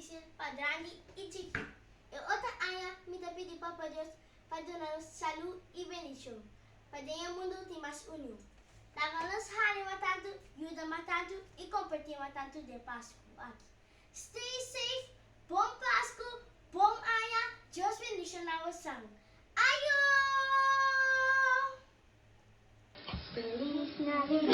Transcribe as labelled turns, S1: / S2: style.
S1: difísil pa grandi i chikí. E otro aña mi ta pidi Papa Dios pa duna nos salú i bendishon, pa den e mundu tin mas union. Laga nos hari mas tantu, yuda mas tantu i kompartí mas tantu den Pasku aki. Stay safe, bon Pasku, bon aña, Dios bendishoná bosan. Ayo!
S2: Feliz Navidad.